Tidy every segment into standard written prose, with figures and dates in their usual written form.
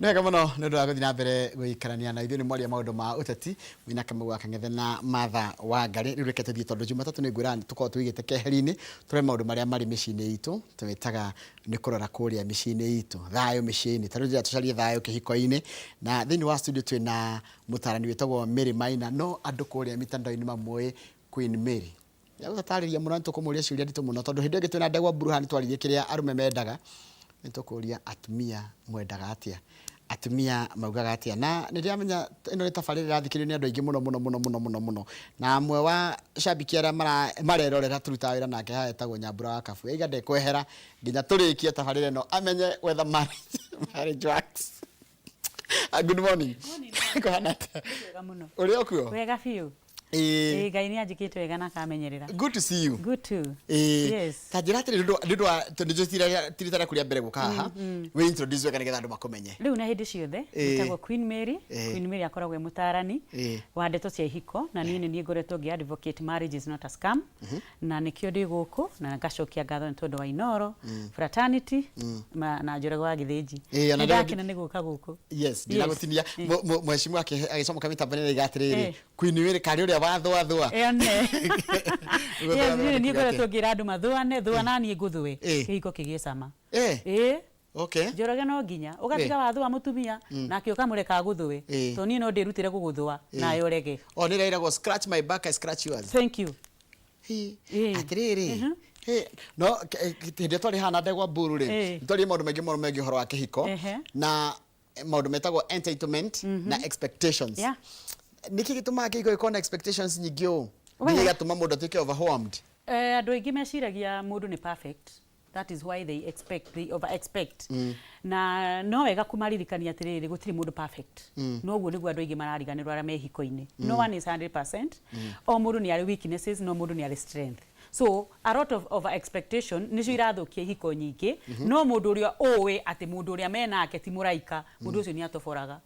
Nĩ wega mũno nĩ ũndũ wa gũthiĩ na mbere gũikarania na ithuĩ. Nĩ mwaria maũndũ ma ũteti wĩna Kamau wa Kang'ethe na Martha Wangari. Rĩu reke tũthiĩ, tondũ Jumatatũ nĩ ngwĩra tũkorwo tũigĩte keheri-inĩ tũrore maũndũ marĩa marĩ mĩciĩ-inĩ itũ. Twĩtaga nĩ kũrora kũrĩa mĩciĩ-inĩ itũ, thayũ mĩciĩ-inĩ. Ta rĩu ndĩrenda tũcarie thayũ kĩhiko-inĩ, na thĩinĩ wa studio twĩna mũtarani wĩtagwo Mary Maina, no andũ kũrĩa mitandao-inĩ mamũĩ Queen Mary. Nĩegũtũtarĩria mũno, nĩtũkũmũria ciũria nditũ mũno, tondũ hĩndĩ ĩyo ĩngĩ twĩna ndegwa mburu haha nĩtwaririe kĩrĩa arũme mendaga. Nĩtũkũria atumia mwendaga atĩa, atumia maugaga atĩa. Na nĩndĩramenya ĩno nĩ tabarĩra ĩrathikĩrĩrio nĩ andũ aingĩ mũno mũno mũno mũno mũno mũno, na amwe wa cambiki arĩa marerorera tũrutaga wĩra nake haha etagwo Nyambura wa Kabue. Aiga ndekwehera nginya tũrĩkie tabarĩra ĩno amenye whether marriage works. Good morning. Kũhana atĩa? Wega mũno. Ũrĩ o kuo? Wega biũ. Ĩĩ. Ĩĩ, Ngai nĩ anjĩkĩte wega na akamenyerera. Good to see you. Good too. Ĩĩ. Yes. Ta njĩra atĩrĩ, nĩ ũndũ wa tondũ nĩnjũĩ ti rita rĩaku rĩa mbere gũka haha, wĩ introduce wega nĩgetha andũ makũmenye. Rĩu na hĩndĩ ciothe njĩtagwo Queen Mary. Queen Mary akoragwo e mũtaarani wa ndeto cia ihiko, na niĩ nĩ niĩ ngoretwo ngĩ advocate marriage is not a scam, na nĩkĩo ndĩ gũkũ na ngacokia ngatho nĩ tondũ wa Inooro Fraternity na Njoroge wa Gĩthĩnji. Ĩĩ, ona Nĩ ndakena nĩ gũka gũkũ. Yes, ndinagũtinia. Mheshimiwa agĩcomoka mĩtambo-inĩ aiga atĩrĩrĩ, Queen Mary karĩ ũrĩa wathũathũa. Ĩone. Nĩguo Yes, tũrathũa niĩ nĩ niĩ kuga ngoretwo atĩa? ngĩra andũ mathũane, thũa na niĩ ngũthũe, kĩhiko kĩgĩe cama. Ĩĩ. Njoroge no nginya ũgatiga wathũa mũtumia nake ũkamũreka agũthũe, tondũ niĩ no ndĩrutĩre gũgũthũa nawe ũrege. O nĩ ĩrĩa ĩragwo "Scratch my back, I scratch yours." Thank you. Hi, atĩrĩrĩ, hĩ, no hĩndĩ ĩrĩa twarĩ haha na ndegwa mburu rĩ, nĩtwaririe maũndũ maingĩ mũno megiĩ ũhoro wa kĩhiko na maũndũ metagwo entitlement na expectations. Nĩkĩ gĩtũmaga kĩhiko gĩkorwo na expectations nyingĩ ũũ nginya gĩgatũma mũndũ atuĩke overwhelmed? Andũ aingĩ meciragia mũndũ nĩ perfect. That is why they expect, they over expect. Na no wega kũmaririkania atĩrĩrĩ, gũtirĩ mũndũ perfect. No ũguo nĩguo andũ aingĩ marariganĩrwo arĩa me hiko-inĩ. No one is 100%. O mũndũ nĩ arĩ weaknesses, no mũndũ nĩ arĩ strength. So a lot of over expectation nĩcio irathũkia ihiko nyingĩ. No mũndũ ũrĩa ũĩ atĩ mũndũ ũrĩa menake ti mũraika, mũndũ ũcio nĩ atoboraga.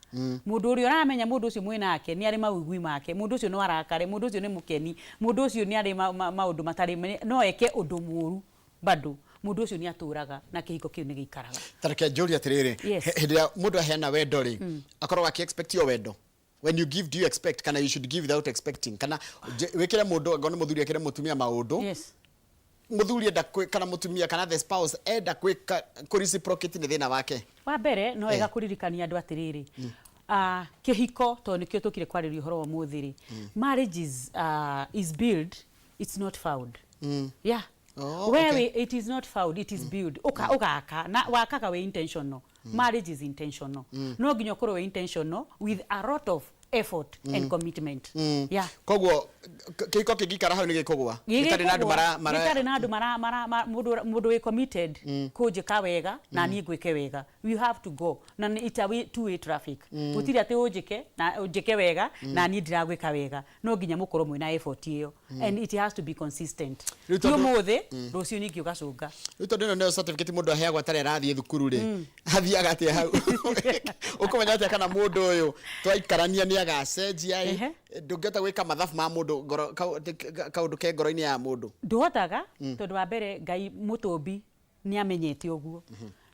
Mũndũ ũrĩa ũramenya mũndũ ũcio mwĩnake nĩ arĩ mawĩgwi make, mũndũ ũcio no arakare, mũndũ ũcio nĩ mũkeni, mũndũ ũcio nĩ arĩ maũndũ matarĩ, no eke ũndũ mũru bado, mũndũ ũcio nĩ atũraga na kĩhiko kĩu nĩ gĩikaraga. Ta reke njũrie atĩrĩrĩ, hĩndĩ ĩrĩa mũndũ aheana wendo rĩ, akoragwo akĩ expect o wendo? When you give, do you expect, kana you should give without expecting? Kana wĩkĩre mũndũ, angorwo nĩ mũthuri ekĩre mũtumia maũndũ, mũthuri enda kana mũtumia kana the spouse enda gwĩka kũ reciprocate, nĩ thĩna wake? Wa mbere no wega kũririkania andũ atĩrĩrĩ, kĩhiko, tondũ nĩkĩo tũkire kwarĩria ũhoro wa ũmũthĩ rĩ, marriage is built, it's not found. Yeah. Oh, we okay. It is not found, it is built. Uka ũgaka na wakaga wĩ intentional. Marriage is intentional. No nginya ũkorwo wĩ intentional with a lot of effort and commitment. Yeah. Koguo kĩhiko kĩngĩikara hau nĩ gĩkũgũa gĩtarĩ na andũ mara gĩtarĩ na andũ mara mara mũndũ wĩ committed kũnjĩka wega na niĩ ngwĩke wega, we have to go na it's a two way traffic. Gũtirĩ atĩ ũnjĩke na ũnjĩke wega na niĩ ndiragwĩka wega. No nginya mũkorwo mwĩna effort ĩyo and it has to be consistent. Rĩu ti ũmũthĩ, rũciũ ningĩ ũgacũnga. Rĩu tondũ ĩno nĩyo certificate mũndũ aheagwo atarĩ arathiĩ thukuru rĩ, athiaga atĩa hau? Ũkũmenya atĩa kana mũndũ ũyũ twaikarania nĩ agacenjia ĩ? Ndũngĩhota gwĩka mathabu ma mũndũ ngoro, kaũndũ ke ngoro-inĩ ya mũndũ. Ndũhotaga, tondũ wa mbere Ngai mũtũmbi nĩ amenyete ũguo.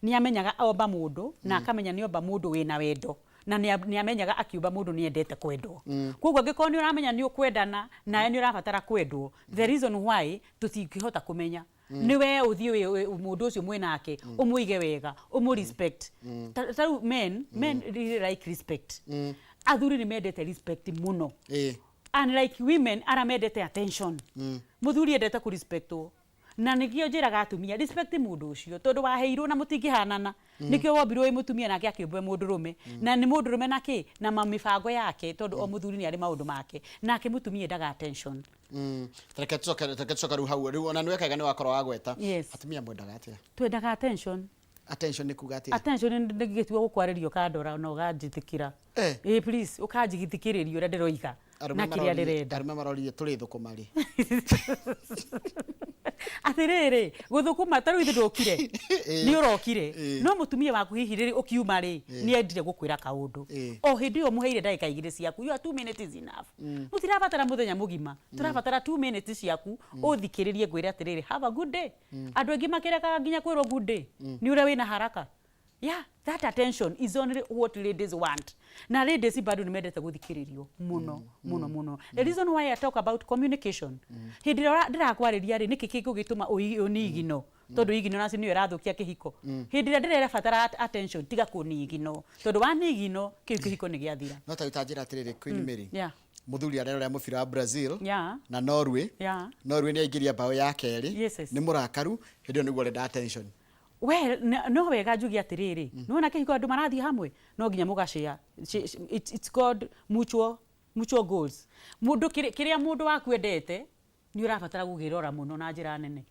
Nĩ amenyaga omba mũndũ na akamenya nĩ omba mũndũ wĩna wendo, na nĩ amenyaga akiũmba mũndũ nĩ endete kwendwo. Koguo angĩkorwo nĩ ũramenya nĩ ũkwendana nawe nĩ ũrabatara kwendwo, the reason why tũtingĩhota kũmenya nĩ we ũthiĩ mũndũ ũcio mwĩnake ũmũige wega, ũmũ respect. Ta rĩu men really like respect. Athuri nĩ mendete respect mũno, unlike women arĩa mendete attention. Mũthuri endete kũ respectwo, na nĩkĩo njĩraga atumia, respect mũndũ ũcio, tondũ waheirwo na mũtingĩhanana. Nĩkĩo wombirwo wĩ mũtumia nake akĩũmbwo e mũndũrũme, na nĩ mũndũrũme na kĩ na mĩbango yake, tondũ o mũthuri nĩ arĩ maũndũ make. Nake mũtumia endaga attention. Reke tũcoke rĩu hau rĩu ona nĩwekaga nĩ wakorwo wagweta. Atumia mwendaga atĩa? Twendaga attention. Attention nĩ kuga atĩa? Attention nĩ gĩtua gũkwarĩria, ũkandora na ũganjĩtĩkĩra. Ĩ, please, ũkanjithikĩrĩria ũrĩa ndĩroiga Arũme na kĩrĩa ndĩrenda. Arũme marorire tũrĩ thũkũma rĩ. Atĩrĩrĩ, gũthũkũma ta rĩu ithuĩ ndũkire, nĩ ũrokire, no mũtumia waku hihi rĩrĩ ũkiuma rĩ, nĩ endire gũkwĩra kaũndũ. O hĩndĩ ĩyo mũheire ndagĩka 2 ciaku. Your 2 minutes is enough. Mũtirabatara mũthenya mũgima, tũrabatara 2 minutes ciaku ũthikĩrĩrie ngwĩre atĩrĩrĩ, "Have a good day." Andũ aingĩ makĩrekaga nginya kwĩrwo good day nĩ ũrĩa wĩna haraka. Yeah, that attention is only what ladies want. Na ladies bado nĩ mendete gũthikĩrĩrio mũno mũno mũno. The reason why I talk about communication, hĩndĩ ĩrĩa ndĩrakwarĩria rĩ, nĩkĩ kĩngũgĩtũma ũnigino? Tondũ ignorance nĩyo ĩrathũkia kĩhiko. Hĩndĩ ĩrĩa ndĩrerabatara attention, tiga kũnigino, tondũ wanigino kĩu kĩhiko nĩ gĩathira. No ta ũtanjĩra atĩrĩrĩ, Queen Mary, mũthuri arerorera mũbira wa Brazil na Norway. Norway nĩ aingĩria bao ya kerĩ. Nĩ mũrakaru. Hĩndĩ ĩyo nĩguo ũrenda attention? Well, no wega njuge atĩrĩrĩ, nĩwona kĩhiko andũ marathiĩ hamwe, no nginya mũgacĩa. It's called mutual goals. Mũndũ kĩrĩa mũndũ waku endete, nĩ ũrabatara gũkĩrora mũno na njĩra nene.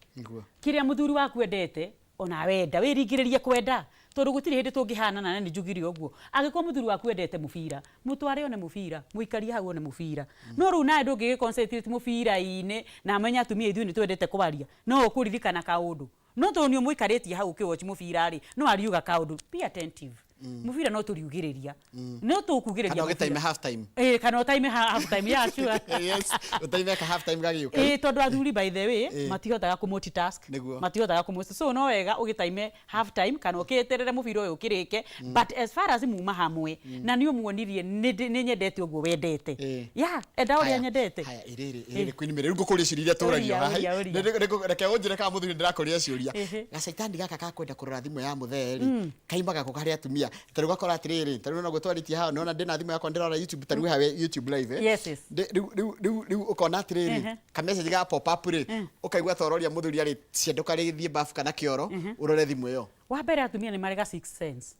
Kĩrĩa mũthuri waku endete, ona wenda wĩringĩrĩrie kwenda, tondũ gũtirĩ hĩndĩ tũngĩhanana, na nĩ njugire ũguo. Angĩkorwo mũthuri waku endete mũbira, mũtware one mũbira, mũikarie hau one mũbira. No rĩu nawe ndũngĩgĩ concentrate mũbira-inĩ, na amenye atumia ithuĩ nĩ twendete kwaria, no ũkũririkana kaũndũ. No tondũ nĩ ũmũikarĩtie hau ũkĩwatch mũbira rĩ, no ariuga kaũndũ. Be attentive. Mũbira no tũriugĩrĩria, no tũkugĩrĩria. Kana ũgĩtaime half time. Ĩĩ, kana ũtaime half time, yeah, sure. Yes, ũtaime ka half time gagĩũka. Ĩĩ, tondũ athuri, by the way, matihotaga kũ multitask. Matihotaga kũ, so no wega ũgĩtaime half time kana ũkĩeterere mũbira ũyũ ũkĩrĩke. But as far as muma hamwe na nĩ ũmuonirie nĩ nyendete ũguo wendete, yeah, enda ũrĩa nyendete. Haya, ĩrĩrĩ ĩrĩrĩ, Queen Mary, rĩu ngũkũria ciũria iria tũragia Ũria, haha. ũria, ũria. Reke ũnjĩre kana mũthuri ndĩrakũria ciũria. Gacaitani gaka ka kwenda kũrora thimũ ya mũthee rĩ, kaimaga kũ harĩ atumia? Ta rĩu ũgakora atĩrĩrĩ, ta rĩu noguo twarĩtie haha, nĩwona ndĩna thimũ yakwa, ndĩrora YouTube, ta rĩu haha YouTube live, eh. Rĩu ũkona atĩrĩrĩ, ka message ga pop up rĩ, ũkaigua ta ũroria mũthuri arĩ ciendoka rĩthiĩ bafu kana kĩoro ũrore thimũ ĩyo. Wa mbere, atumia nĩ marĩ ga sixth sense,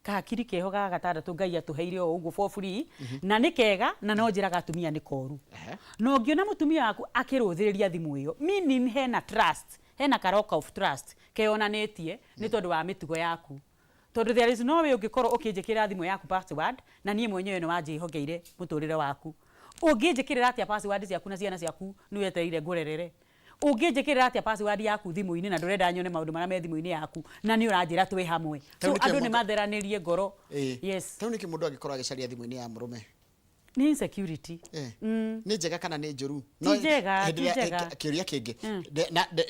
kahakiri keho ga gatandatũ Ngai atũheire o ũguo for free, na nĩ kega, na no njĩraga atumia nĩ koru. Na ũngĩona mũtumia waku akĩrũthĩrĩria thimũ ĩyo, meaning hena trust, hena ka lack of trust keyonanĩtie nĩ tondũ wa mĩtugo yaku, tondũ there is no way ũngĩkorwo ũkĩnjĩkĩrĩra thimũ yaku password na niĩ mwenyewe nĩ wanjĩhokeire mũtũrĩre waku. Ũngĩnjĩkĩrĩra atĩa password ciaku na ciana ciaku nĩ wetereire ngũrerere? Ũngĩnjĩkĩrĩra atĩa password yaku thimũ-inĩ na ndũrenda nyone maũndũ marĩa me thimũ-inĩ yaku na nĩ ũranjĩra twĩ hamwe? Tarĩu So nĩkĩo andũ nĩ matheranĩrie ngoro. Yes. Tarĩu nĩkĩ mũndũ angĩkorwo agĩcaria thimũ-inĩ ya mũrũme? Nĩ insecurity. Nĩ njega kana nĩ njũru? Ti njega, Hĩndĩ ti ĩrĩa- njega. Kĩũria kĩngĩ.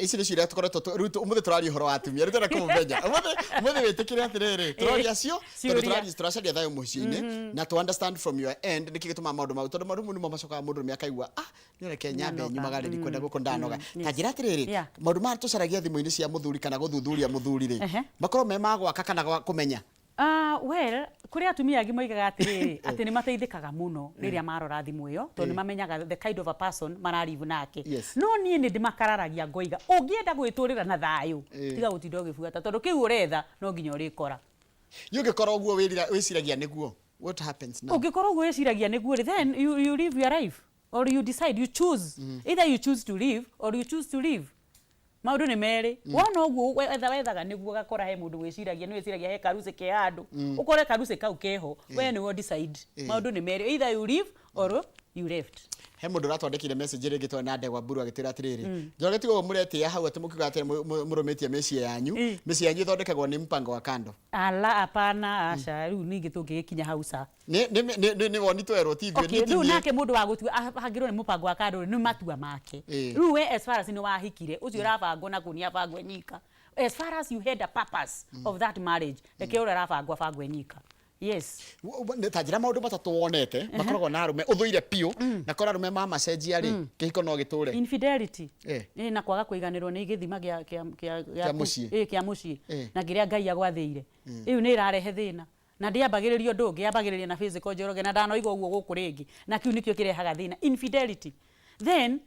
Ici nĩ ciũria tũkoretwo rĩu ũmũthĩ tũraria ũhoro wa atumia. Rĩu tũrenda kũmũmenya ũmũthĩ. Ũmũthĩ wĩtĩkĩre atĩrĩrĩ, tũroria cio tondũ Ciũria. tũracaria thayũ mũciĩ-inĩ na to understand from your end nĩkĩ gĩtũmaga maũndũ mau, tondũ maũndũ mau nĩmo macokaga mũndũ nĩ akaigua, ah, nĩ reke nyambe Ndanoga. nyumagare, ndikwenda gũkũ, ndanoga. Ta njĩra atĩrĩrĩ, maũndũ maya tũcaragia thimũ-inĩ cia mũthuri kana gũthuthuria mũthuri rĩ, makorwo me ma gwaka kana gwa kũmenya? Ah, well, kũrĩ atumia angĩ moigaga atĩrĩrĩ, atĩ nĩ mateithĩkaga mũno rĩrĩa marora thimũ ĩyo, tondũ nĩ mamenyaga the kind of a person mararivu nake. No niĩ nĩ ndĩmakararagia, ngoiga ũngĩenda gwĩtũrĩra na thayũ, tiga gũtinda ũgĩbuata, tondũ kĩu ũretha no nginya ũrĩkora. Niĩ ũngĩkorwo ũguo wĩciragia nĩguo, what happens now? Ũngĩkorwo ũguo wĩciragia nĩguo rĩ, then you live your life or you decide, you choose. Either you choose to live or you choose to live. Maũndũ nĩ merĩ. Wona ũguo wetha wethaga nĩguo ũgakora he mũndũ wĩciragia, nĩ wĩciragia he karucĩ ke handũ, ũkore karucĩ kau keho, we nĩwe decide. Maũndũ nĩ merĩ, either you live or you left. He mũndũ ũratwandĩkire message rĩngĩ twarĩ na ndegwa mburu, agĩtwĩra atĩrĩrĩ, Njoroge, tiga ũguo mũretĩĩa hau atĩ mũkiuga atĩ mũrũmĩtie mĩciĩ yanyu. Mĩciĩ yanyu ĩthondekagwo nĩ mpango wa kando. Ala, hapana, aca, rĩu ningĩ tũngĩgĩkinya hau ca. Nĩ woni twerwo, ti ithuĩ. Okay, ti rĩu niĩ. Nake mũndũ wa gũtua ahangĩrwo nĩ mũbango wa kando nĩ matua make. Rĩu we, as far as nĩ wahikire, ũcio ũrabangwo na kũu nĩ abangwo nyika. As far as you had a purpose of that marriage, reke ũrĩa arabangwo abangwe nyika. Yes. Ta njĩra maũndũ matatũ wonete makoragwo na arũme ũthũire biũ, na korwo arũme mamacenjia rĩ, kĩhiko no gĩtũre. Infidelity. Na kwaga kũiganĩrwo nĩ gĩthima gĩa Kĩa mũciĩ. Kĩa mũciĩ na kĩrĩa Ngai agwathĩire. Ĩyo nĩ ĩrarehe thĩna, na ndĩambagĩrĩria ũndũ ũngĩ, yambagĩrĩria na physical, Njoroge, na ndanoiga ũguo gũkũ rĩngĩ, na kĩu nĩkĩo kĩrehaga thĩna. Infidelity, then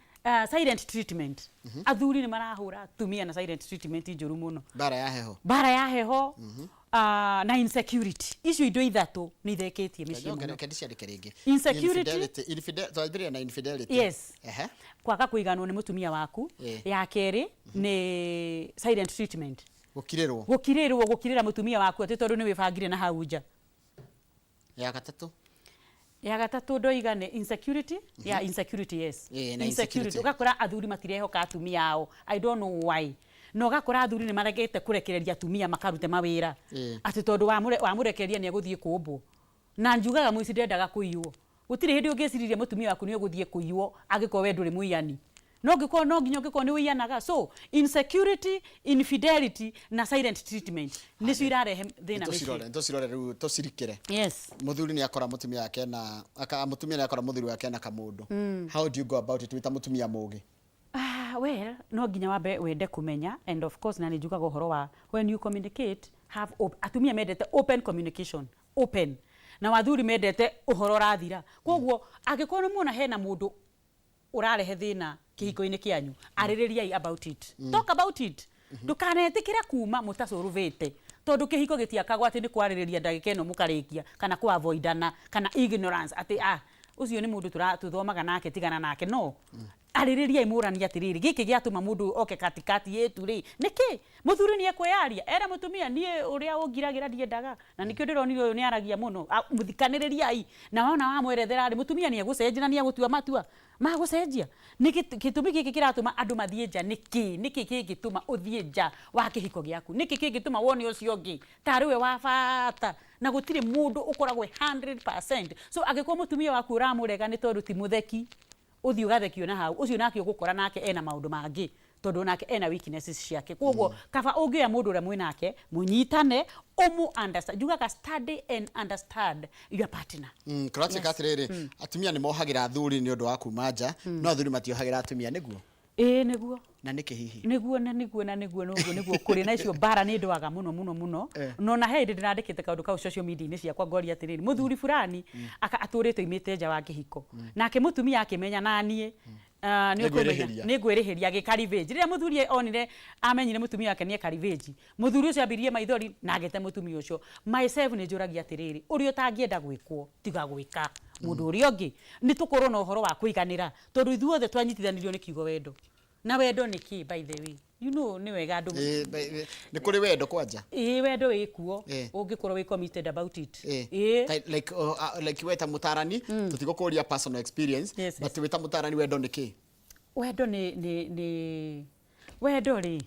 silent treatment. Athuri nĩ marahũra atumia na silent treatment njũru mũno. Mbara ya heho. Mbara ya heho na insecurity. Icio indo ithatũ nĩ ithekĩtie mĩciĩ mũno. Reke ndiciandĩke rĩngĩ. Insecurity. Twambĩrĩria na infidelity. Yes. Kwaga kũiganwo nĩ mũtumia waku. Ya kerĩ nĩ silent treatment. Gũkirĩrwo. Gũkirĩrwo, gũkirĩra mũtumia waku atĩ tondũ nĩ wĩbangire na hau nja. Ya gatatũ? Ya gatatũ ndoiga nĩ insecurity. Ya insecurity, yes. Ĩĩ, na insecurity. Ũgakora athuri matirehoka atumia ao, I don't know why, na ũgakora athuri nĩ maregete kũrekereria atumia makarute mawĩra, atĩ tondũ wamũrekereria nĩ egũthiĩ kũmbwo. Na njugaga mũici ndendaga kũiywo. Gũtirĩ hĩndĩ ũngĩciririe mũtumia waku nĩ ũgũthiĩ kũiywo angĩkorwo we ndũrĩ mũiyani. No ngĩkorwo no nginya ũngĩkorwo nĩ ũiyanaga. So insecurity, infidelity na silent treatment nĩcio irarehe thĩna mĩciĩ. Tũcirore, tũcirore rĩu, tũcirikĩre. Yes. Mũthuri nĩ akora mũtumia wake na aka mũtumia nĩ akora mũthuri wake na kamũndũ. How do you go about it wĩ ta mũtumia mũgĩ? Ah, well, no nginya wambe wende kũmenya, and of course na nĩ njugaga ũhoro wa when you communicate, have atumia mendete open communication, open, na wathuri mendete ũhoro ũrathira. Koguo angĩkorwo nĩ muona hena mũndũ ũrarehe thĩna kĩhiko-inĩ kĩanyu, arĩrĩriai about it, talk about it. Ndũkanetĩkĩre kuma mũtacorũvĩte, tondũ kĩhiko gĩtiakagwo atĩ nĩ kwarĩrĩria ndagĩka ĩno mũkarĩkia, kana kũavoidana, kana ignorance atĩ ah, ũcio nĩ mũndũ tũthomaga nake, tigana nake. No arĩrĩriai, mũranie atĩrĩrĩ, gĩkĩ gĩatũma mũndũ oke katikati yetu rĩ nĩkĩ? Mũthuri nĩ ekweyaria era mũtumia, niĩ ũrĩa ũngiragĩra ndiendaga, na nĩkĩo ndĩronire ũyũ nĩ aragia mũno. Ah, mũthikanĩrĩriai, na wona wamwerethera rĩ, mũtumia nĩ egũcenjia na nĩ egũtua matua ma gũcenjia. Nĩ gĩtũmi gĩkĩ kĩratũma andũ mathiĩ nja nĩkĩ? Nĩkĩ kĩngĩtũma ũthiĩ nja wa kĩhiko gĩaku? Nĩkĩ kĩngĩtũma wone ũcio ũngĩ tarĩ we wa bata? Na gũtirĩ mũndũ ũkoragwo 100%. So angĩkorwo mũtumia waku ũramũrega nĩ tondũ ti mũtheki, ũthiĩ ũgathekio na hau, ũcio nake ũgũkora nake ena maũndũ mangĩ, tondũ nake ena weaknesses ciake. Koguo kaba ũngĩoya mũndũ ũrĩa mwĩ nake, mũnyitane, ũmũ understand. Njugaga study and understand your partner. Kũratuĩka atĩrĩrĩ, atumia nĩ mohagĩra athuri nĩ ũndũ wa kuma nja, no athuri matiohagĩra atumia, nĩguo? Ĩĩ, nĩguo. Na nĩkĩ hihi? Nĩguo, na nĩguo, na nĩguo, nĩguo, nĩguo kũrĩ na icio mbara nĩ ndwaga mũno mũno mũno. No na he hĩndĩ ndĩrandĩkĩte kaũndũ kau social media-inĩ ciakwa, ngoria atĩrĩrĩ, mũthuri fulani atũrĩte oimĩte nja wa kĩhiko, nake mũtumia akĩmenya naniĩ nĩ ũkũmenya. Nĩngwĩrĩhĩria. Nĩ ngwĩrĩhĩria, agĩka revenge. Rĩrĩa mũthuri onire, amenyire mũtumia wake nĩ eka revenge, mũthuri ũcio ambirie maithori na agĩte mũtumia ũcio. Myself nĩ njũragia atĩrĩrĩ, ũrĩa ũtangĩenda gwĩkwo tiga gwĩka mũndũ ũrĩa ũngĩ. Nĩ tũkorwo na ũhoro wa kũiganĩra, tondũ ithuothe twanyitithanirio nĩ kiugo wendo. Na wendo nĩ kĩ, by the way? Nĩ wega andũ Nĩ kũrĩ wendo kwanja? Ĩĩ, wendo wĩ kuo ũngĩkorwo wĩ committed about it. Ĩĩ. Like we ta mũtarani, tũtigũkũria personal experience, but wĩ ta mũtarani, wendo nĩ kĩ? Wendo nĩ wendo rĩ,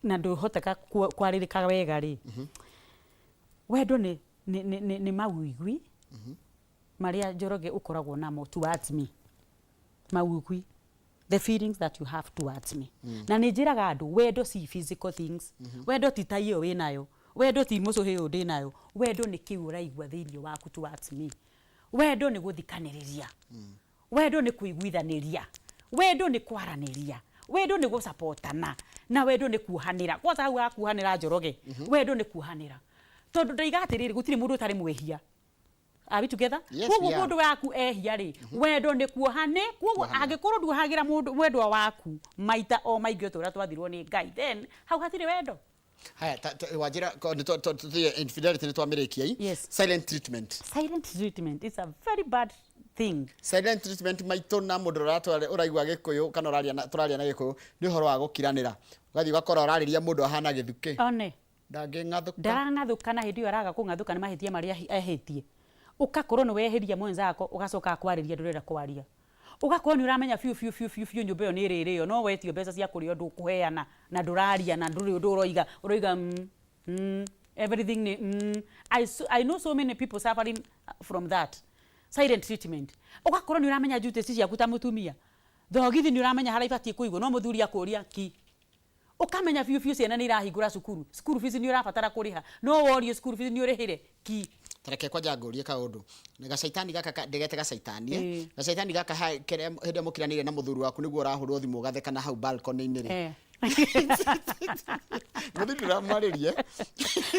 na ndũhoteka kwarĩrĩka wega rĩ, wendo nĩ mawĩigwi marĩa Njoroge ũkoragwo namo towards me, mawĩigwi, the feelings that you have towards me. Na nĩ njĩraga andũ, wendo si physical things. Wendo ti ta iyo wĩnayo, wendo ti mũcũhĩ ũyũ ndĩnayo. Wendo nĩ kĩu ũraigua thĩinĩ waku towards me. Wendo nĩ gũthikanĩrĩria, wendo nĩ kũiguithanĩria, wendo nĩ kwaranĩria, wendo nĩ gũcapotana, na wendo nĩ kuohanĩra. Kwanza hau ha kuohanĩra, Njoroge, wendo nĩ kuohanĩra, tondũ ndaiga atĩrĩrĩ, gũtirĩ mũndũ ũtarĩ mwĩhia. Are we together? Yes, Koguo we are. mũndũ waku ehia rĩ, wendo nĩ kuohane. Koguo Kuohanĩra. angĩkorwo nduohagĩra mũndũ mwendwa waku maita o maingĩ o ta ũrĩa twathirwo nĩ Ngai, then hau hatirĩ wendo. Haya, wanjĩra tũthiĩ infidelity, nĩ twamĩrĩkia i. Silent treatment. Silent treatment is a very bad thing. Silent treatment, maitũ na mũndũ ũratwara ũraigua gĩkũyũ kana ũraria na tũraria na gĩkũyũ, nĩ ũhoro wa gũkiranĩra. Ũgathiĩ ũgakora ũrarĩria mũndũ ahana gĩthukĩ, one ndangĩng'athũka. Ndarang'athũka, na hĩndĩ ĩyo araga kũng'athũka nĩ mahĩtia marĩa ehĩtie. Ũgakorwo nĩ weheria mwenzako, ũgacoka akwarĩria, ndũrenda kwaria. Ũgakorwo nĩ ũramenya biũ biũ biũ biũ biũ nyũmba ĩyo nĩ ĩrĩrĩo, no wetio mbeca cia kũrĩa ndũkũheana, na ndũraria, na ndũrĩ ũndũ ũroiga, ũroiga everything nĩ mm. I know so many people suffering from that silent treatment. Ũgakorwo nĩ ũramenya duties ciaku ta mũtumia, thogithi nĩ ũramenya harĩa ibatiĩ kũigwo, no mũthuri akũria ki. Ũkamenya biũ biũ ciana nĩ irahingũra cukuru, school fees nĩ ũrabatara kũrĩha, no worio school fees nĩ ũrĩhĩre, ki. Tareke kwanja ngũrie kaũndũ. Gacaitani gaka ndĩgete gacaitani, eh? Gacaitani gaka kĩrĩa hĩndĩ ĩrĩa mũkiranĩire na mũthuri waku nĩguo ũrahũrwo thimũ ũgatheka na hau balcony-inĩ rĩ, mũthuri ndũramwarĩrie.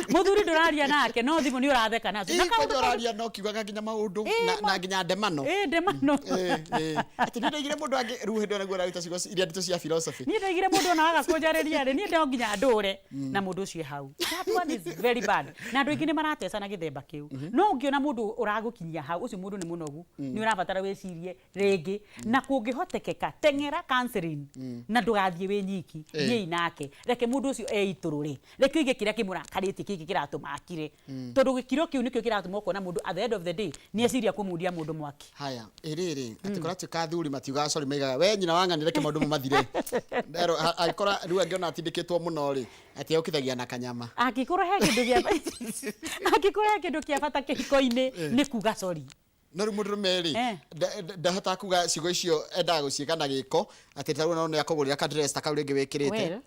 Mũthuri ndũraria nake, no thimũ nĩ ũratheka nacio. Na kaũndũ kwanja ũraria no kiugaga nginya maũndũ na nginya ndemano. Ĩĩ, ndemano. Ĩĩ. Atĩ niĩ ndaigire mũndũ angĩ rĩu hĩndĩ ĩyo nĩguo ũraruta ciugo iria nditũ cia philosophy. Niĩ ndaigire mũndũ ona waga kũnjarĩria rĩ, niĩ no nginya ndũre na mũndũ ũcio e hau. That one is very bad, na andũ aingĩ nĩ maratecana gĩthemba kĩu. No ũngĩona mũndũ ũragũkinyia hau, ũcio mũndũ nĩ mũnogu, nĩ ũrabatara wĩcirie rĩngĩ, na kũngĩhotekeka teng'era counseling, na ndũgathiĩ wĩ nyiki. Thiĩi nake, reke mũndũ ũcio eitũrũre, reke oige kĩrĩa kĩmũrakarĩtie, kĩngĩ kĩratũma akire, tondũ gĩkiro kĩu nĩkĩo kĩratũma ũkona mũndũ at the end of the day nĩ eciria kũmundia mũndũ mwaki. Haya, ĩrĩrĩ atĩ kũratuĩka athuri matiugaga sorry, maigaga we nyina wa ng'ani, reke maũndũ mau mathire. Nderwo angĩkorwo rĩu angĩona atindĩkĩtwo mũno rĩ, atĩ okithagia na kanyama. Angĩkorwo he kĩndũ gĩa bata kĩhiko-inĩ nĩ kuga sorry. No rĩu mũndũrũme rĩ, ndahotaga kuga ciugo icio, endaga gũciĩka na gĩko, atĩ ta rĩu no nĩ akũgũrĩra ka dress ta kau rĩngĩ wĩkĩrĩte.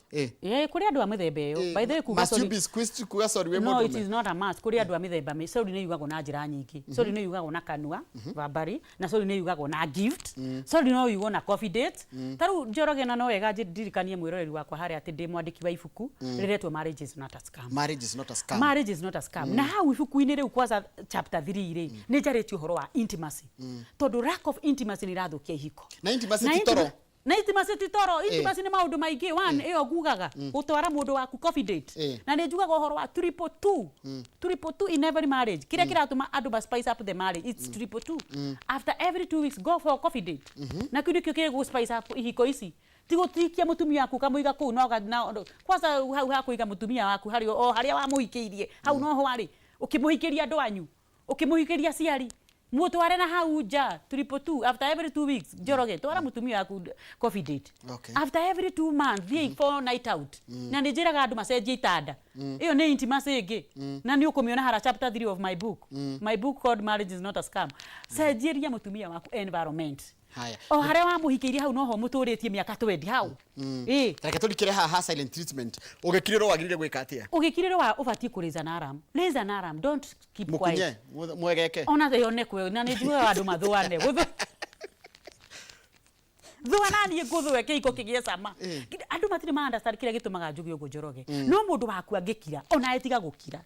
Well, kũrĩ andũ a mĩthemba ĩyo. By the way, kuga Must you sorry be squeezed kuga sorry wĩ No, it mũndũrũme? is not a must. Kũrĩ andũ a mĩthemba sorry nĩ yugagwo na njĩra nyingĩ. Sorry nĩ yugagwo na kanua, verbally, na sorry nĩ yugagwo na gift. Sorry no yugwo na coffee date. Ta rĩu Njoroge, na no wega ndirikanie mwĩroreri wakwa harĩa atĩ ndĩ mwandĩki wa ibuku rĩretwo Marriage Is Not a Scam. Marriage Is Not a Scam. Marriage Is Not a Scam. Na hau ibuku-inĩ rĩu, kwanza chapter 3 rĩ, nĩ njarĩtie ũhoro wa intimacy, tondũ lack of intimacy nĩ irathũkia ihiko. Na intimacy ti toro. Na intimacy ti toro. Intimacy nĩ maũndũ maingĩ. One, ĩyo ngugaga gũtwara mũndũ waku coffee date. Na nĩ njugaga ũhoro wa triple two, triple two in every marriage. Kĩrĩa kĩratũma andũ ma spice up the marriage, it's triple two. After every 2 weeks, go for a coffee date. Na kĩu nĩkĩo kĩgũ spice up ihiko ici. Ti gũtikia mũtumia waku ũkamũiga kũu no na kwanza hau hakũiga mũtumia waku harĩa o harĩa wamũhikĩirie, hau noho arĩ. Ũkĩmũhikĩria andũ anyu, ũkĩmũhikĩria aciari, mũtware na hau nja. Triple two, after every 2 weeks, Njoroge, twara mũtumia waku coffee date. After every 2 months, thiĩi for night out. Na nĩ njĩraga andũ macenjie itanda. Ĩyo nĩ intimacy ĩngĩ, na nĩ ũkũmĩona hara chapter 3 of my book called Marriage Is Not a Scam. Cenjieria mũtumia waku environment. Haya. O harĩa wamũhikĩirie, hau noho mũtũrĩtie mĩaka 20 hau, ĩ. Reke tũrikĩre haha ha silent treatment. Ũgĩkirĩrwo wagĩrĩire gwĩka atĩa? Ũgĩkirĩrwo wa ũbatiĩ kũ raise an alarm. Raise an alarm, don't keep quiet. Mũkunye mwegeke. Ona yone kwe, na nĩ njugaga andũ mathũane. Thũa na niĩ ngũthũe, kĩhiko kĩgĩe cama. Andũ matirĩ ma understand kĩrĩa gĩtũmaga njuge ũguo, Njoroge. No mũndũ waku angĩkira, onawe tiga gũkira,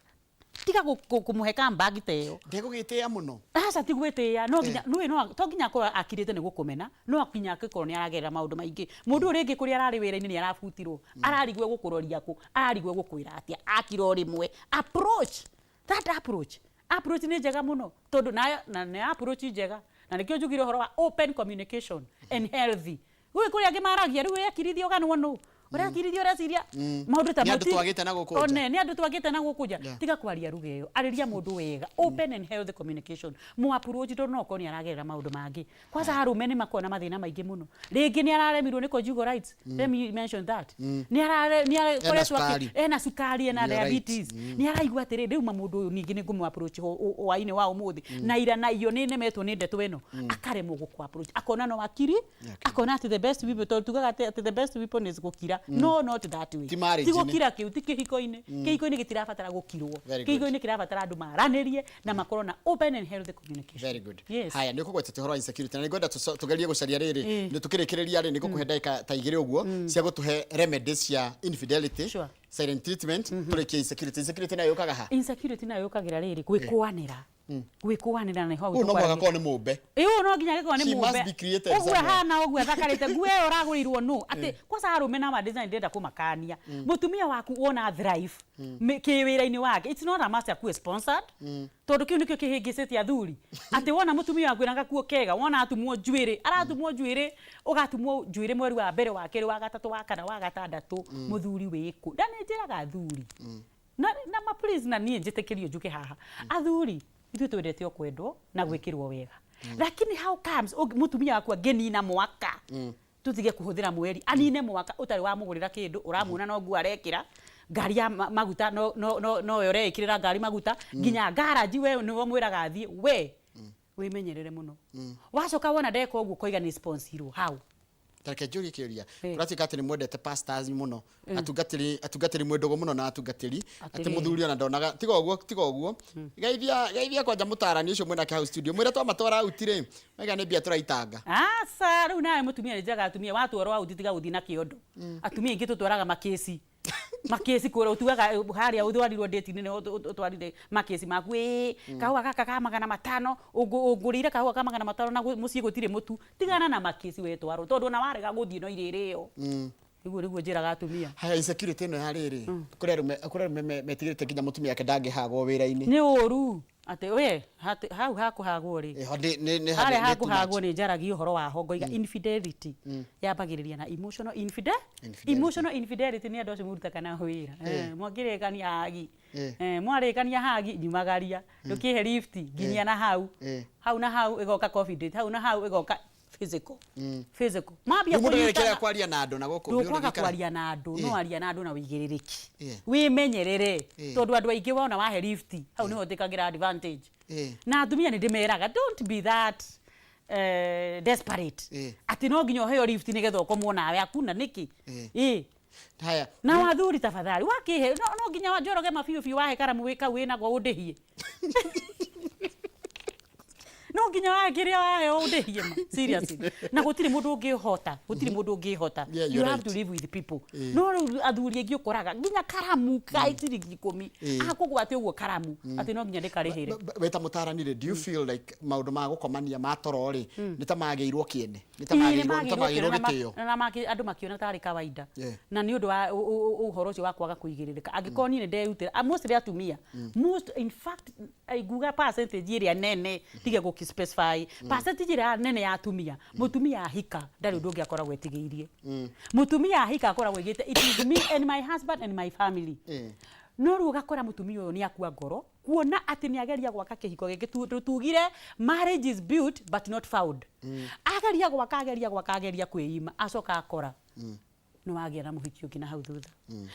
tiga kũmũhe comeback ta ĩyo. Ndegũgĩtĩĩa mũno. Aca, ti gwĩtĩĩa. No nginya nũĩ no to nginya akorwo akirĩte nĩ gũkũmena, no nginya angĩkorwo nĩ aragerera maũndũ maingĩ. Mũndũ ũyũ rĩngĩ kũrĩa ararĩ wĩra-inĩ nĩ arabutirwo, ararigwo gũkũroria kũ, ararigwo gũkwĩra atĩa, akira o rĩmwe. Approach that approach nĩ njega mũno, tondũ na nĩ approach njega, na nĩkĩo njugire ũhoro wa open communication and healthy. Gwĩ kũrĩa angĩ maragia rĩu ũrekirithia ũganwo nũ ũrekirithia, ũreciria maũndũ ta Nĩ mau. andũ twagĩte na gũkũ nja. One, nĩ andũ twagĩte na gũkũ nja. Tiga kwaria ruga ĩyo, arĩria mũndũ wega, open and healthy communication. Mu approach, tondũ no okorwo nĩ aragerera maũndũ mangĩ. Kwanza arũme nĩ makoragwo na mathĩna maingĩ mũno. Rĩngĩ nĩ araremirwo nĩ conjugal rights, let me mention that. Nĩ arare nĩ arakoretwo Cukari. Ena cukari, ena You're right. diabetes. Nĩ araigua atĩrĩ, rĩu ma mũndũ ũyũ ningĩ nĩ ngũmũ approach hwainĩ wa ũmũthĩ, na ira na iyo nĩ nemetwo nĩ ndeto ĩno, akaremwo gũkũ approach, akona no akiri, akona atĩ the best weapon, tondũ tugaga atĩ the best weapon is gũkira. No, not that way. Ti marriage. Ti gũkira kĩu, ti kĩhiko-inĩ. Kĩhiko-inĩ gĩtirabatara gũkirwo. Very good. Kĩhiko-inĩ kĩrabatara andũ maranĩrie na makorwo na open and healthy communication. Very good. Yes. Haya, nĩ ũkũgwetete ũhoro wa insecurity, na nĩngwenda tũgerie gũcaria rĩrĩ, nĩ tũkĩrĩkĩrĩria rĩ, nĩ ngũkũhe ndagĩka ta 2 ũguo cia gũtũhe remedies cia infidelity, silent treatment, tũrĩkie insecurity. Insecurity nayo yũkaga ha? Insecurity nayo yũkagĩra rĩrĩ, gwĩkũanĩra. Gwĩkũanĩra nĩho hau Ũyũ no mũhaka tũkwaragia. korwo nĩ mũmbe. Ĩ, ũyũ no nginya gĩkorwo nĩ She must mũmbe be created ũguo somewhere. ahana ũguo athakarĩte, nguo ĩyo ũragũrĩirwo nũ? Atĩ kwanza arũme na design, ndĩrenda kũmakania. Mũtumia waku wona thrive kĩwĩra-inĩ wake, it's not a must akue sponsored, tondũ kĩu nĩkĩo kĩhĩngĩcĩte athuri, atĩ wona mũtumia waku ena gakuo kega, wona atumwo njuĩrĩ, aratumwo njuĩrĩ, ũgatumwo njuĩrĩ mweri wa mbere, wa kerĩ, wa gatatũ, wa kana, wa gatandatũ, mũthuri wĩkũ? Na nĩ njĩraga athuri na ma please, na niĩ njĩtĩkĩrio njuke haha, athuri ithuĩ twendete o kwendwo na gwĩkĩrwo wega, lakini how comes mũtumia waku angĩnina mwaka, tutige kũhũthĩra mweri, anine mwaka ũtarĩ wamũgũrĩra kĩndũ, ũramuona no nguo arekĩra, ngari ya maguta no we ũreĩkĩrĩra ngari maguta nginya ngaraji, we nĩwe mwĩraga athiĩ, we wĩmenyerere mũno. Wacoka wona ndeka ũguo, koiga nĩ sponsirwo how? Tareke njũrie kĩũria. Kũratuĩka atĩ nĩ mwendete pastors mũno, atungatĩri mwĩ ndũgũ mũno na atungatĩri, atĩ Atĩrĩrĩ. Mũthuri ona ndonaga. Tiga ũguo, tiga ũguo, geithia, geithia kwanja mũtarani ũcio mwĩnake hau studio, mwĩre twamatwara out rĩ, maiga nĩ mbia tũraitanga. Aca, rĩu nawe mũtumia, nĩ njĩraga atumia, watwarwo out tiga gũthiĩ na kĩondo. Atumia aingĩ tũtwaraga makĩci, makĩci kũrĩa ũtuaga harĩa ũtwarirwo ndĩti nene, ũtwarire makĩci maku, ĩ kahũa gaka ka 500, ũngũrĩire kahũa ka 500 na mũciĩ gũtirĩ mũtu. Tigana na makĩci wetwarwo, tondũ ona warega gũthiĩ no irĩrĩo. Nĩguo njĩraga atumia. Haya, insecurity ĩno ya rĩrĩ, kũrĩ arũme metigĩrĩte nginya mũtumia wake ndangĩhagwo wĩra-inĩ. Nĩ ũru atĩ we hau hakũhagwo rĩ, Ĩho nĩ harĩa nĩ too much. hakũhagwo nĩ njaragia ũhoro waho, ngoiga infidelity yambagĩrĩria na emotional Infidelity. Emotional infidelity nĩ andũ acio mũrutaga nao wĩra. Mwakĩrĩkania hagi, mwarĩkania hagi, nyumagaria ndũkĩhe lift nginya na hau. Hau na hau ĩgoka coffee date, hau na hau ĩgoka Physical, physical mambia Rĩu mũndũ kũnyitana. nĩarekera kwaria na andũ na gũkũ Ndũkwaga nĩũrĩgĩikara. Kwaria na andũ, no aria na andũ na wĩigĩrĩrĩki, wĩmenyerere, tondũ andũ aingĩ wona wahe lift hau nĩho ũtĩkagĩra advantage. Na atumia nĩ ndĩmeraga, don't be that desperate atĩ no nginya ũheo lift nĩgetha ũkomwo nawe akuna nĩkĩ. Ĩ. Haya. Na wathuri, tafadhali, wakihe no nginya Njoroge mabiũ biũ wahe karamu wĩ kau wĩnako ũndĩhie, no nginya wahe kĩrĩa wahe ũndĩhie ma seriously, na gũtirĩ mũndũ ũngĩhota, gũtirĩ mũndũ ũngĩhota. Yeah, You you're have right. to live with people. No rĩu athuri aingĩ ũkoraga nginya karamu ka ciringi 10 akũgwate ũguo karamu atĩ no nginya ndĩkarĩhĩre. Wĩ ta mũtarani rĩ, do you feel like maũndũ ma gũkomania ma toro rĩ, nĩ ta magĩirwo kĩene, nĩ ta Ĩĩ, magĩirwo, nĩ ta nĩmagĩirwo magĩirwo kĩene na gĩtĩo? Na andũ makĩona tarĩ kawaida. Na nĩ ũndũ wa ũhoro ũcio wa kwaga kũigĩrĩrĩka, angĩkorwo niĩ nĩ nderutĩra, mostly atumia, most, in fact, nguga percentage ĩrĩa nene, tige gũkĩ specify, percentage ĩrĩa nene ya atumia, mũtumia ahika ndarĩ ũndũ ũngĩ akoragwo etigĩirie. Mũtumia ahika akoragwo aigĩte, "It is me and my husband and my family." No rĩu ũgakora mũtumia ũyũ nĩ akua ngoro kuona atĩ nĩ ageria gwaka kĩhiko gĩkĩ. Tugire marriage is built but not found. Ageria gwaka, ageria gwaka, ageria kwĩima, acoka akora nĩ wagĩa na mũhiki ũngĩ na hau thutha.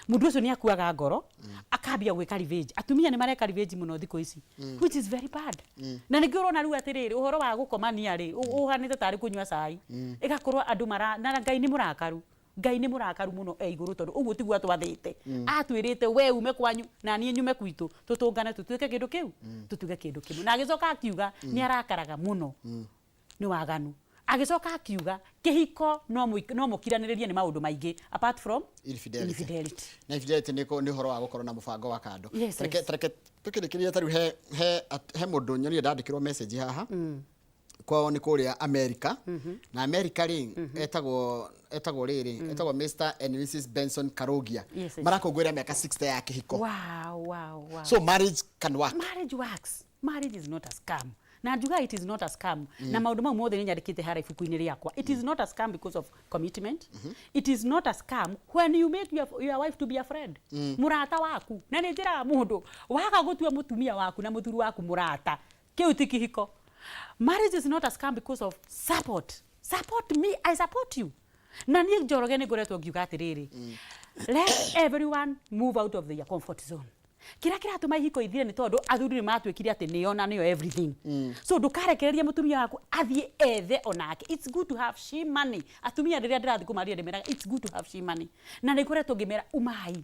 Mũndũ ũcio nĩ akuaga ngoro, akambia gwĩka revenge. Atumia nĩ mareka revenge mũno thikũ ici, which is very bad. Na nĩkĩo ũrona rĩu atĩrĩrĩ, ũhoro wa gũkomania rĩ, ũhanĩte tarĩ kũnyua cai, ĩgakorwo andũ mara na Ngai nĩ mũrakaru. Ngai nĩ mũrakaru mũno e igũrũ, tondũ ũguo tiguo atwathĩte. Atwĩrĩte we ume kwanyu na niĩ nyume gwitũ, tũtũngane, tũtuĩke kĩndũ kĩu, tũtuĩke kĩndũ kĩmwe. Na agĩcoka akiuga nĩ arakaraga mũno nĩ waganu. Agĩcoka akiuga kĩhiko no mũkiranĩrĩrie nĩ maũndũ maingĩ apart from infidelity. Infidelity. Na infidelity nĩ ũhoro wa gũkorwo na mũbango wa kando. Yes. Tareke tũkĩrĩkĩrĩria, ta rĩu he mũndũ nyonire ndandĩkĩrwo message haha. Kwao nĩ kũrĩa America, na America rĩ, etagwo rĩrĩ, etagwo Mr and Mrs Benson Karugia. Marakũngũĩra mĩaka 60 ya kĩhiko. Wow. So marriage can work. Marriage works. Marriage is not a scam. Na njuga it is not a scam na maũndũ mau mothe nĩ nyandĩkĩte harĩa ibuku-inĩ rĩakwa. It is not a scam because of commitment. It is not a scam when you make your wife to be a friend, mũrata waku. Na nĩ njĩraga mũndũ, waga gũtua mũtumia waku na mũthuri waku mũrata, kĩu ti kĩhiko. Marriage is not a scam because of support. Support me, I support you. Na niĩ Njoroge nĩ ngoretwo ngiuga atĩrĩrĩ, let everyone move out of their comfort zone. Kĩrĩa kĩratũma ihiko ithire nĩ tondũ athuri nĩ matuĩkire atĩ nĩo na nĩo everything. So ndũkarekererie mũtumia waku athiĩ ethe onake. It's good to have she money. Atumia rĩrĩa ndĩrathiĩ kũmaria ndĩmeraga, it's good to have she money. Na nĩ ngoretwo ngĩmera, umai,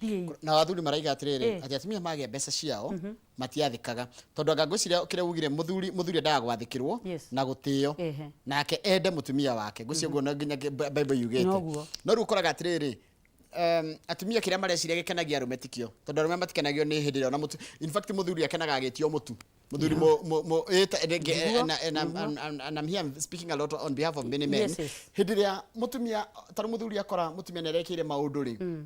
thiĩi. Na athuri maraiga atĩrĩrĩ, atĩ atumia magĩa mbeca ciao matiathĩkaga, tondũ anga ngwĩciria kĩrĩa ugire, mũthuri endaga gwathĩkĩrwo na gũtĩo, nake ende mũtumia wake. Ngwĩciria ũguo no nginya Bible yugĩte. Noguo. No rĩu ũkoraga atĩrĩrĩ, atumia kĩrĩa mareciria gĩkenagia arũme tikio, tondũ arũme matikenagio nĩ hĩndĩ ĩrĩa ona mũtu, in fact mũthuri akenaga agĩtio mũtu, mũthuri mo ĩta and I'm here speaking a lot on behalf of many men. Hĩndĩ ĩrĩa mũtumia, tarĩ mũthuri akora mũtumia nĩ arekĩire maũndũ rĩ,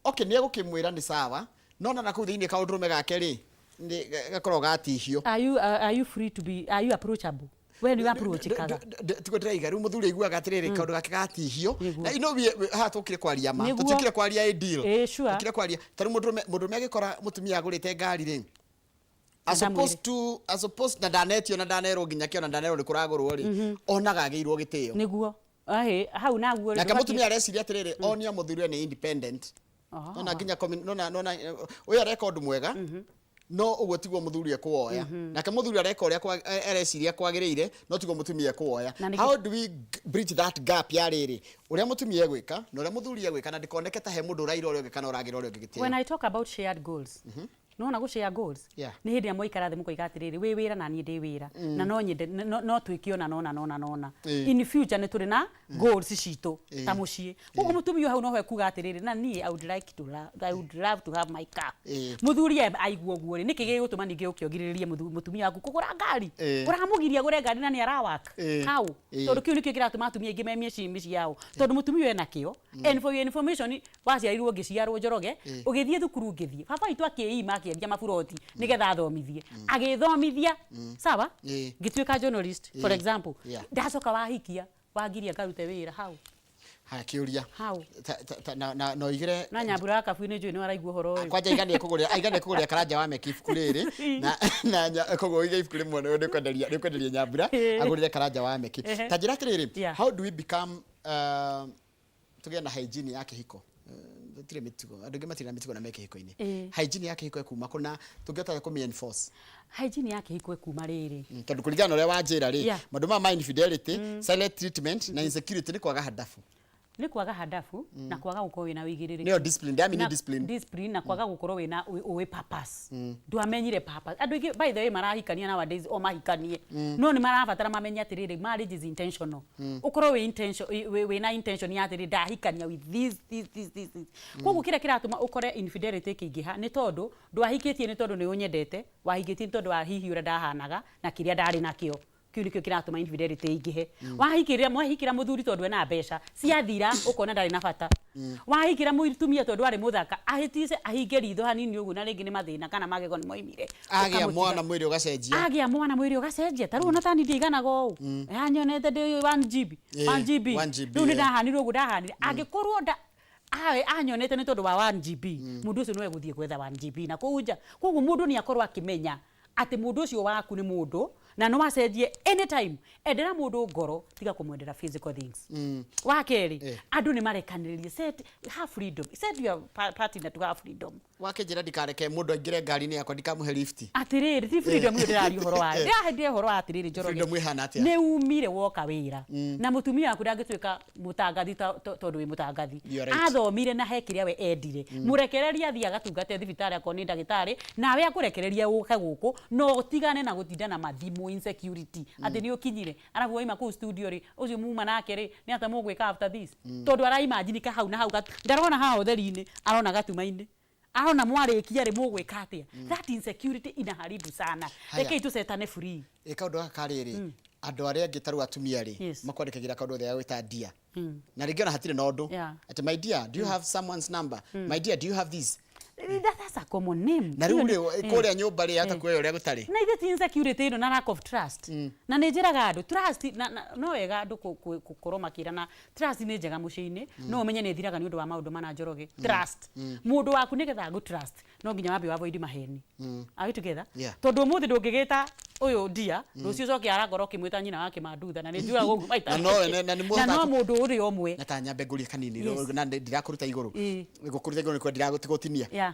okay, nĩ egũkĩmwĩra nĩ sawa, no na nakũu thĩinĩ kaũndũrũme gake rĩ, nĩ gakoragwo gatihio. Are you free to be, are you approachable when you approach kaga? Tiguo ndĩraiga, rĩu mũthuri aiguaga atĩrĩrĩ, kaũndũ gake gatihio. Na haha tũkire kwaria ma. Tũtiũkire kwaria a deal. Tũkire kwaria ta rĩu mũndũrũme agĩkora mũtumia agũrĩte ngari rĩ, as Ndamwĩre. opposed to, as opposed na ndanetio na ndanerwo nginya kĩo na ndanerwo nĩ kũragũrwo rĩ, onaga agĩirwo gĩtĩo. Nĩguo. Ahĩ, hau naguo rĩ, nake mũtumia areciria atĩrĩrĩ, onia mũthuri we nĩ independent. Nona nginya nona ũyũ areka ũndũ mwega, no ũguo tiguo mũthuri ekuoya. Nake mũthuri areka ũrĩa areciria kwagĩrĩire, no tiguo mũtumia ekuoya. How do we bridge that gap ya rĩrĩ, ũrĩa mũtumia egwĩka na ũrĩa mũthuri egwĩka, na ndĩkoneke ta he mũndũ ũraira ũrĩa ũngĩ kana ũragĩra ũrĩa ũngĩ gĩtĩo? When I talk about shared goals, nona gå share goals nĩ hĩndĩ ĩrĩa mwaikara thĩ mũkoiga atĩrĩrĩ, wĩ wĩra na niĩ ndĩ wĩra, na no nyende no twĩke ona nona nona nona in future nĩ tũrĩ na goals citũ ta mũciĩ. Koguo mũtumia hau noho ekuga atĩrĩrĩ, na niĩ I would love to have my car. Mũthuri aigua ũguo rĩ, nĩkĩ gĩgũtũma ningĩ ũkĩongirĩrĩrie mũtumia waku kũgũra ngari? Ũramũgiria agũre ngari na nĩ arawak how? Tondũ kĩu nĩkĩo kĩratũma atumia aingĩ me mĩciĩ yao, tondũ mũtumia ũyũ ena kĩo. And for your information, waciarirwo ngĩciarwo Njoroge, ũgĩthiĩ thukuru ngĩthiĩ, baba witũ akĩima, akĩendia maburoti nĩgetha athomithie, agĩthomithia sawa. Ngĩtuĩka journalist, for example. Ndacoka wahikia, wangiria ngarute wĩra hau. Haya, kĩũria. Hau. Na ũigĩre. Na Nyambura wa Kabui nĩ njũĩ nĩ waraigua ũhoro ũyũ. Kwanja iganie kũgũrĩra, aiganie kũgũrĩra Karanja wa Meki ibuku rĩrĩ na koguo ũige ibuku rĩmwe nĩ kwenderia Nyambura agũrĩre Karanja wa Meki. Ta njĩra atĩrĩrĩ, how do we become tũgĩe na hygiene ya kĩhiko? Tũtirĩ mĩtugo, andũ aingĩ matirĩ na mĩtugo na me kĩhiko-inĩ. Hygiene ya kĩhiko ĩkuma kũ na tũngĩhota kũmĩ enforce? Hygiene ya kĩhiko ĩkuma rĩrĩ. Tondũ kũringana na ũrĩa wanjĩra rĩ, maũndũ maya ma infidelity, silent treatment na insecurity nĩ kwaga handabu. Nĩ kwaga handabu na kwaga gũkorwo wĩna wĩigĩrĩrĩki. Nĩyo discipline, ndĩramini discipline. Discipline na kwaga gũkorwo wĩna ũĩ purpose. Ndwamenyire purpose. Andũ aingĩ, by the way, marahikania nowadays o mahikanie, no nĩ marabatara mamenye atĩrĩrĩ, marriage is intentional. Ũkorwo wĩ intention, wĩna intention ya atĩrĩ, ndahikania with this, this, this, this, this. Koguo kĩrĩa kĩratũma ũkore infidelity ĩkĩingĩha nĩ tondũ ndwahikĩtie nĩ tondũ nĩ ũnyendete, wahikĩtie nĩ tondũ wa hihi ũrĩa ndahanaga na kĩrĩa ndarĩ nakĩo. Kĩu nĩkĩo kĩratũma infidelity ĩingĩhe. Wahikĩrĩra, mwahikĩra mũthuri tondũ ena mbeca, ciathira ũkona ndarĩ na bata. Wahikĩra mũtumia tondũ arĩ mũthaka, ahĩtice ahinge ritho hanini ũguo na rĩngĩ nĩ mathĩna kana magego nĩ moimire. Agĩa Ũkamũtiga. mwana mwĩrĩ ũgacenjia. Agĩa mwana mwĩrĩ ũgacenjia. Ta rĩu ona tani ndiaiganaga ũũ, anyonete ndĩ 1 GB, 1 GB. 1 GB, Rĩu nĩ ndahanire ũguo ndahanire. Angĩkorwo nda awe anyonete nĩ tondũ wa 1 GB, mũndũ ũcio no egũthiĩ gwetha 1 GB na kũu nja. Koguo mũndũ nĩ akorwo akĩmenya atĩ mũndũ ũcio waku nĩ mũndũ na no acenjie anytime. Endera mũndũ ngoro, tiga kũmwendera physical things. Wa kerĩ, andũ nĩ marekanĩrĩrie. Set have freedom, set your partner to have freedom. Wakĩnjĩra ndikareke mũndũ aingĩre ngari-inĩ yakwa, ndikamũhe lift. Atĩrĩrĩ, ti freedom ĩyo ndĩraria ũhoro wayo, ndĩrahendia ũhoro wa atĩrĩrĩ, Njoroge. Freedom ĩhana atĩa? Nĩ umire woka wĩra na mũtumia waku ndangĩtuĩka mũtangathi tondũ wĩ mũtangathi. You are right. Athomire na he kĩrĩa we endire, mũrekererie athiĩ agatungate thibitarĩ akorwo nĩ ndagĩtarĩ, nawe akũrekererie ũke gũkũ na ũtigane na gũtinda na mathimũ insecurity atĩ nĩ ũkinyire arabu waima kũu studio rĩ, ũcio muma nake rĩ, nĩ atĩa mũgwĩka after this? Tondũ araimagine hau na hau ndarona haha ũtheri-inĩ, arona gatuma-inĩ, arona mwarĩkia rĩ, mũgwĩka atĩa? That insecurity inaharibu sana. Haya. Rekei tũcetane free. Ĩ kaũndũ gaka karĩrĩ, andũ arĩa angĩ ta rĩu atumia rĩ, makwandĩkagĩra kaũndũ othe ga gwĩta "dear", na rĩngĩ ona hatirĩ na ũndũ, atĩ, "My dear, do you have someone's number? My dear, do you have this?" That's a common name. Na rĩu Ĩyo rĩ, kũrĩa nyũmba rĩ, hata kuoya ũrĩa gũtarĩ. Na ithe ti insecurity ĩno na lack of trust. Na nĩ njĩraga andũ trust na no wega andũ gũkorwo makĩrana trust nĩ njega mũciĩ-inĩ, no ũmenye nĩ ĩthiraga nĩ ũndũ wa maũndũ mana, Njoroge. Trust mũndũ waku, nĩgetha agũ trust no nginya wambe avoid maheni. Are we together? Yeah. Tondũ ũmũthĩ ndũngĩgĩta ũyũ ndia, rũciũ ũcoke arangorwo ũkĩmwĩta nyina wa Kĩmandutha, na nĩ njugaga ũguo maita Na na nĩ na no mũndũ ũrĩa ũmwe. Na ta nyambe ngũrie kanini, na ndirakũruta igũrũ. Gũkũruta igũrũ nĩ kwenda ndiragũtinia.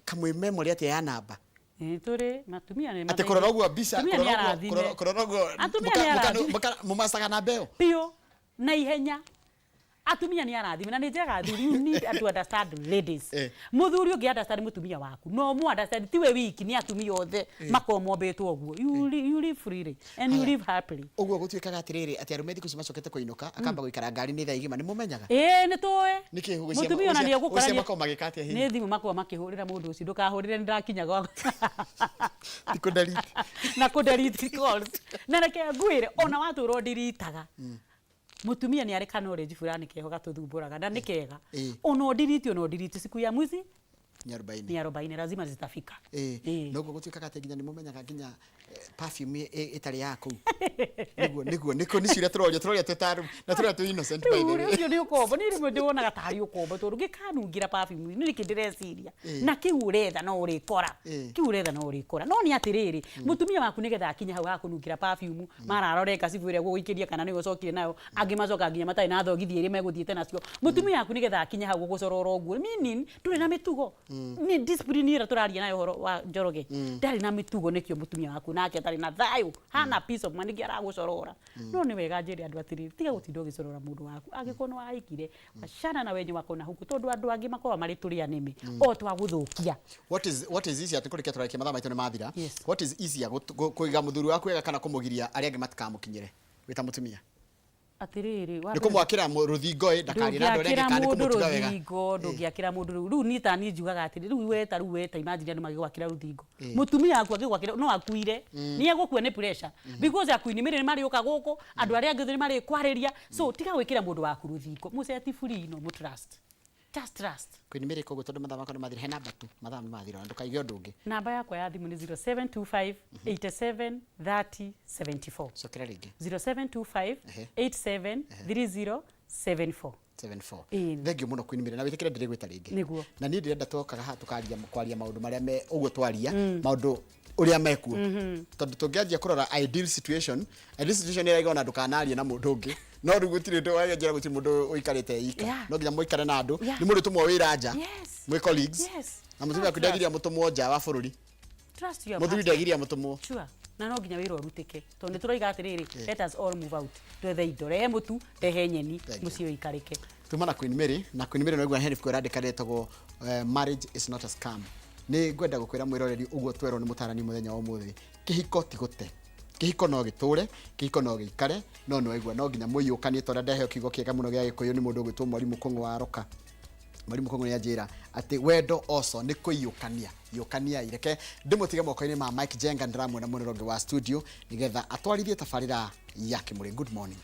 Kamwe memory atĩa ya namba? Ĩ, tũrĩ matumia nĩ Atĩ kũrora ũguo mbica, Atumia nĩ kũrora ũguo arathime. kũrora ũguo Atumia nĩ arathime. mũmacaga namba ĩyo. Biũ na ihenya. Atumia nĩ arathime, na nĩ njĩraga athuri, you need to understand ladies. Mũthuri ũngĩ understand mũtumia waku no mu understand, tiwe wiki, nĩ atumia othe makorwo mombĩtwo ũguo, you live freely and you live happily. Ũguo gũtuĩkaga atĩrĩrĩ, atĩ arũme thikũ ici macokete kũinũka akamba gũikara ngari-inĩ thaa igima, nĩ mũmenyaga? Ĩĩ, nĩ tũĩ. Nĩkĩ Mũtumia ona nĩ egũkorania. makoragwo magĩka atĩa hihi? Nĩ thimũ makoragwo makĩhũrĩra mũndũ ũcio, "Ndũkahũrĩre, nĩ ndakinya gwakwa." Ti kũdelete. Na kũdelete calls. Na reke ngwĩre, ona watũra ũndiritaga, mũtumia nĩ arĩ ka knowledge fulani keho gatũthumbũraga na nĩ kega. Ona ũndiriti siku ya mwizi Nĩ 40. Ni 40, lazima zitafika. Noguo gũtuĩkaga atĩ nginya nĩ mũmenyaga nginya perfume ĩtarĩ yaku, nĩguo nĩkũ nĩ ciũria tũroria twĩ ta na tũroria twĩ innocent, by the Rĩu way. Ũcio nĩ ũkombo. Niĩ rĩmwe ndĩwonaga tarĩ ũkombo, tondũ ngĩkanungĩra perfume nĩ nĩkĩ ndĩreciria na kĩu ũretha no ũrĩkora. Kĩu ũretha no ũrĩkora, no nĩ atĩrĩrĩ, mũtumia waku nĩgetha akinye hau hakũnungĩra perfume, mararore ngacibũ ĩrĩa gũgũikĩria kana nĩwe ũcokire nayo, angĩ macoka nginya matarĩ na thogithi ĩrĩa megũthiĩte nacio. Mũtumia waku nĩgetha akinye hau gũgũcorora ũguo, meaning ndũrĩ na mĩtugo. Nĩ discipline ĩrĩa tũraria nayo ũhoro wa, Njoroge. Ndarĩ na mĩtugo, nĩkĩo mũtumia waku nake atarĩ na thayũ, hana peace of mind, nĩkĩo aragũcorora. No nĩ wega njĩre andũ atĩrĩrĩ, tiga gũtinda ũgĩcorora mũndũ waku. Angĩkorwo nĩ wahikire, wachana na wenye wako na huku, tondũ andũ angĩ makoragwo marĩ tũrĩa nĩmĩ o twagũthũkia. What is easier? Tũkũrĩkia, tũrarĩkia, mathaa maitũ nĩ mathira. What is easier, kũiga mũthuri waku wega kana kũmũgiria arĩa angĩ matikamũkinyĩre wĩ ta mũtumia? Atĩrĩrĩ, wa Nĩ mbere- kũmwakĩra rũthingo ĩ ndakarie na andũ arĩa angĩ Ndũngĩakĩra kana nĩ mũndũ kũmũtuga wega? Rũthingo ndũngĩakĩra mũndũ. Rĩu niĩ ta niĩ njugaga atĩrĩ, rĩu weta imagine andũ magĩgwakĩra rũthingo, mũtumia waku agĩgwakĩra no akuire, nĩ egũkua nĩ pressure, because akuini mĩrĩ nĩ marĩũka gũkũ, andũ arĩa angĩ nĩ marĩkwarĩria. So tiga gwĩkĩra mũndũ waku rũthingo, mũceti free, no mũtrust, just trust. Queen Mary, koguo tondũ mathaa makwa nĩ mathira, he namba tu, mathaa nĩ mathira, na ndũkaige ũndũ ũngĩ. Namba yakwa ya thimũ nĩ 0725 87 30 74. Cokera rĩngĩ. 0725 Ehe. 87 30 74. 74. Ĩĩ. Thengiũ mũno, Queen Mary, na wĩtĩkĩre ndĩrĩgwĩta rĩngĩ. Nĩguo. Na niĩ ndĩrenda twokaga haha tũkaria kwaria maũndũ marĩa me ũguo twaria maũndũ ũrĩa mekuo, tondũ tũngĩanjia kũrora ideal situation, ideal situation ĩraiga ona ndũkanarie na mũndũ ũngĩ, no rĩu gũtirĩ ũndũ wagĩnjĩra, gũtirĩ mũndũ ũikarĩte ika. No nginya mũikare na andũ. Nĩ mũrĩtũmwo wĩra nja mwĩ colleagues na mũtumia waku ndegiria mũtũmwo nja wa bũrũri. Trust your Mũthuri partner. ndegiria mũtũmwo. Sure. Na no nginya wĩra ũrutĩke, tondũ nĩ tũroiga atĩrĩrĩ, let us all move out, twethe indo, rehe mũtu, rehe nyeni. Thank you. Mũciĩ ũikarĩke. Tuma na Queen Mary, na Queen Mary no hena ibuku ĩrandĩka rĩtagwo Marriage Is Not a Scam. Nĩ ngwenda gũkwĩra mwĩroreri ũguo twerwo nĩ mũtarani mũthenya wa ũmũthĩ, kĩhiko ti gũte, kĩhiko no gĩtũre, kĩhiko no gĩikare, no nĩ waigua no nginya mũiyũkanie, ta ũrĩa ndaheo kiugo kĩega mũno gĩa Gĩkũyũ nĩ mũndũ ũgwĩtwo Mwarimũ Kũng'ũ wa Roka. Mwarimũ Kũng'ũ nĩ anjĩra atĩ wendo oco nĩ kũiyũkania, iyũkaniai. Reke ndĩmũtige moko-inĩ ma Mike Jenga, ndĩramuona mwena ũrĩa ũngĩ wa studio, nĩgetha atwarithie tabarĩra ya Kĩmũrĩ. Good morning.